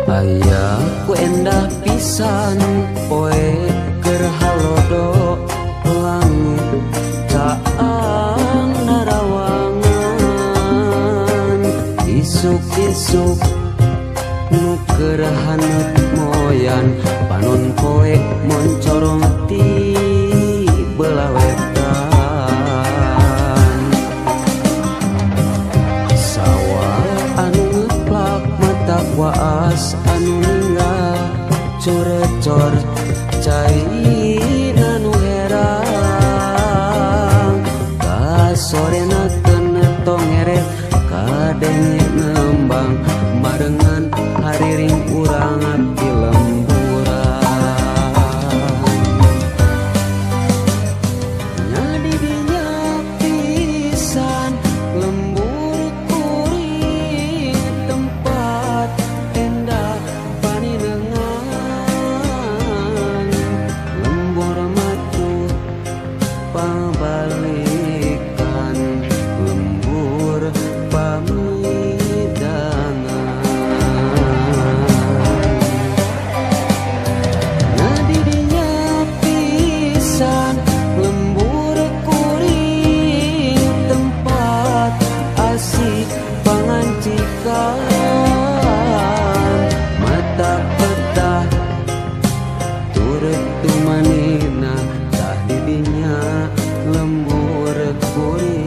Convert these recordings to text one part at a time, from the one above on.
Aya ku endah pisan poe keur halodo langit caang narawangan isuk-isuk nu keur haneut moyan panon poe moncorong ti belah wetan sawah anu ngeplak mata waas anu ninggal corecor cai anu herang kasorena keun tongeret kadenge nembang barengan hariring urang di lemburan nya didinya pisan lembur kuring tempat endah paninengan lembur matu pabalikan lembur pamidangan nya didinya pisan lembur kuring tempat asik pangancikan mata petah turut tumanina tah didinya lembur kuring.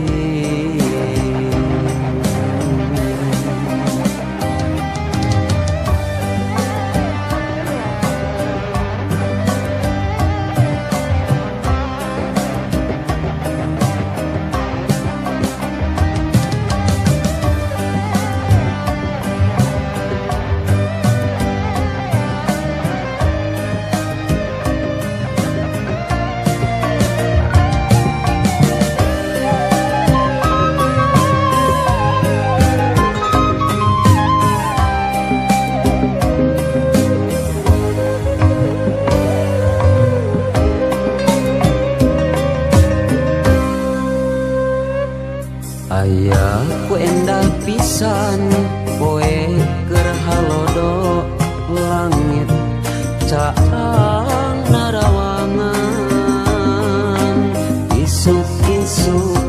Aya ku endah pisan poe keur halodo langit caang narawangan isuk-isuk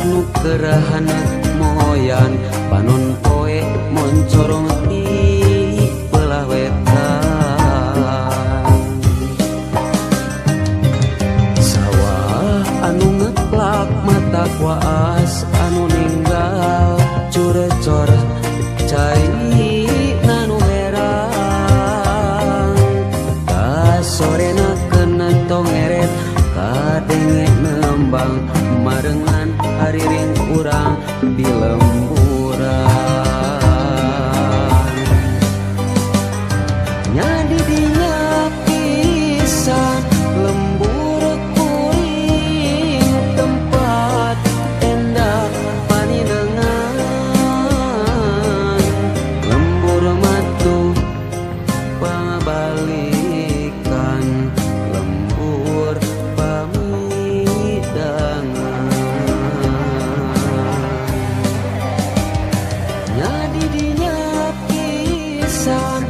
nu keur haneut moyan panon poe moncorong ti belah wetan sawah anu ngeplak mata waas anu ninggal curecor cai nanu herang kasorena keuna tongeret kadenge nembang marengan hariring urang di lemburan nya didinya pisan lembur kuring tempat endah paninengan lembur matu pabalikan lembur pamidangan nya didinya pisan.